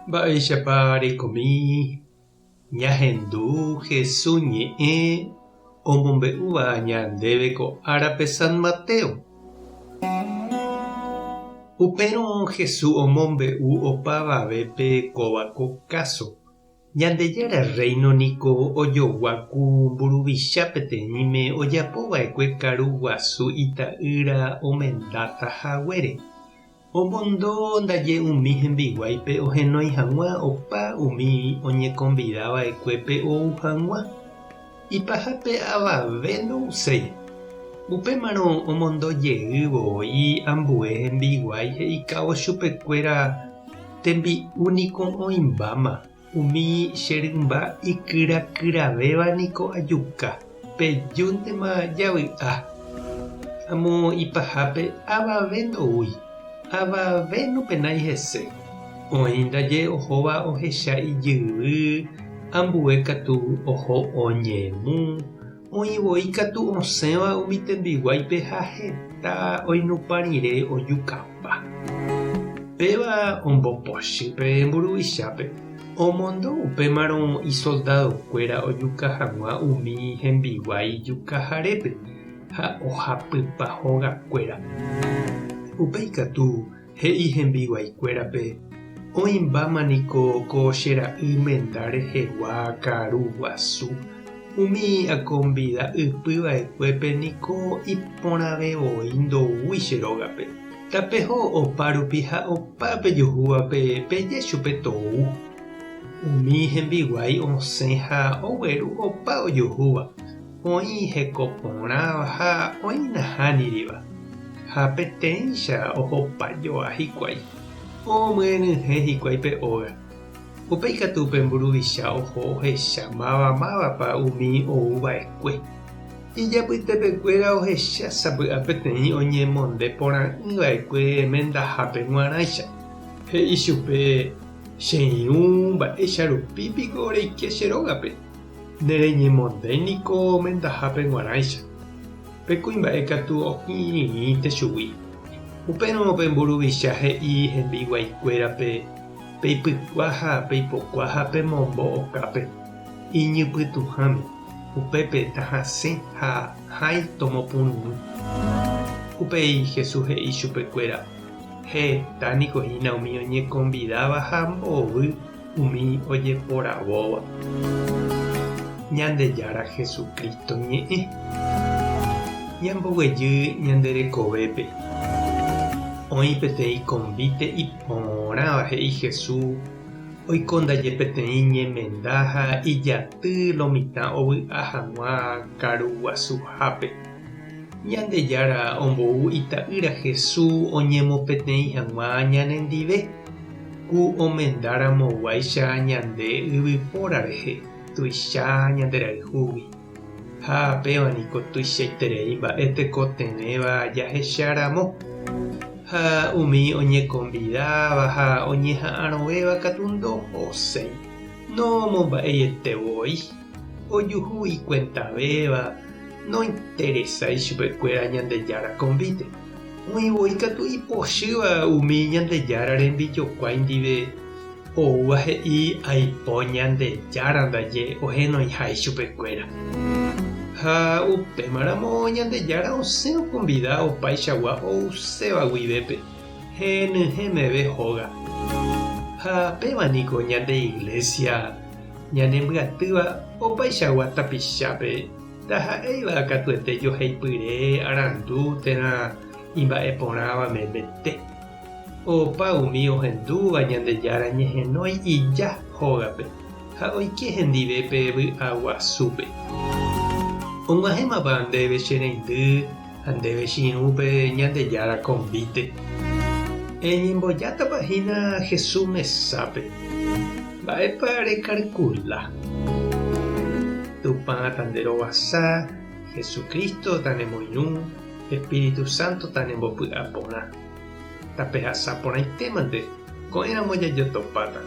Mba'éichapa reikomi ñahendu Hesu ñe'ẽ omombe'úva ñandéve ko árape San Mateo? Upérõ Hesu omombe'u opavavépe kóva ko káso, Ñandejára Rréino niko ojogua ku mburuvicha peteĩme ojapo va'ekue karu guasu ita'ýra omendáta haguére. Omondo ndaje umi hembiguáipe ohenói hag̃ua opa umi oñekonvida va'ekuépe ou hag̃ua. Ipahápe avave ndouséi. Upémarõ omondo jey voi ambue hembiguái he'ikávo chupekuéra tembi'u niko oĩmbáma, umi che rymba ikyrakyravéva niko ajuka, pejúntema javy'a. Amo ipahápe avave ndoúi, avave nopenái hese. Oĩ ndaje ohóva ohecha ijyvy, ambue katu oho oñemu, oĩ voi katu osẽva umi tembiguáipe ha heta oinupã rire ojukapa. Péva ombopochy pe mburuvichápe, omondo upémarõ isoldadokuéra ojuka hag̃ua umi hembiguái jukaharépe ha ohapypa hogakuéra. Upéi katu He'i hembiguaikuérape, Oĩmbáma niko ko che ra'y menda rehegua karu guasu, umi akonvida ypy va'ekuépe niko iporãve voi ndoúi che rógape. Tapeho opa rupi ha opa pejuhúvape peje chupe tou. Umi hembiguái osẽ ha ogueru opa ojuhúva. Oĩ heko porãva ha oĩ nahániriva, ha peteĩcha ohopa joa hikuái, omyenyhẽ hikuái pe óga. Upéi katu pe mburuvicha oho ohecha máva mávapa umi ou va'ekue. Ijapytepekuéra ohecha sapy'a peteĩ oñemonde porã'ỹ va'ekue mendahápe g̃uarãicha. He'i chupe, Che irũ, mba'éicha rupi piko reike che rógape? Nereñemondéi niko mendahápe g̃uarãicha. Pe kuimba'e katu okirirĩnte chugui. Upérõ pe mburuvicha he'i hembiguaikuérape, Peipykua ha peipokua ha pemombo okápe, iñypytũháme, upépe tahasẽ ha hãi tomopurũrũ. Upéi Jesús he'i chupekuéra, Heta niko hína umi oñekonvidáva ha mbovy umi ojeporavóva. Ñandejára Jesucristo ñe'ẽ. Ñamboguejy ñande rekovépe. Oĩ peteĩ konvíte iporãva he'i Jesús, oiko ndaje peteĩ ñemenda ha ijaty lo mitã ovy'a hag̃ua karu guasuhápe. Ñandejára ombou ita'ýra Jesús oñemopeteĩ hag̃ua ñanendive. Ku omenda ramo guáicha ñande yvypóra rehe, tuicha ñande rayhúgui. Ha péva niko tuichaiterei mba'e tekotevẽva jahecha ramo. Ha umi oñekonvidáva ha oñeha'arõvéva katu ndohoséi, nomomba'eiete voi, ojuhu ikuentavéva, nointeresái chupekuéra Ñandejára konvíte. Oĩ voi katu ipochýva umi Ñandejára rembijokuái ndive oúva he'i aipo Ñandejára ndaje ohenoiha ichupekuéra. Ha upémaramo Ñandejára osẽ okonvida opaichagua ouséva guivépe, henyhẽ meve hóga. Ha péva niko ñande Iglesia ñanembyatýva opaichagua tapichápe. Ndaha'éiva katuete joheipyre arandu térã imba'eporãva memete. Opa umi ohendúva Ñandejára ñehenói ija hógape ha oike hendive pe vy'a guasúpe. Og̃uahẽmapa ndéve che reindy ha ndéve che irũ pe Ñandejára konvíte? Eñembojátapa hína Jesús mesápe? Mba'épa rekarkula? Tupã tanderovasa, Jesucristo tanemoirũ, Espíritu Santo tanembopy'a porã. Tapehasa porãitémante, ko'ẽramo jajotopáta.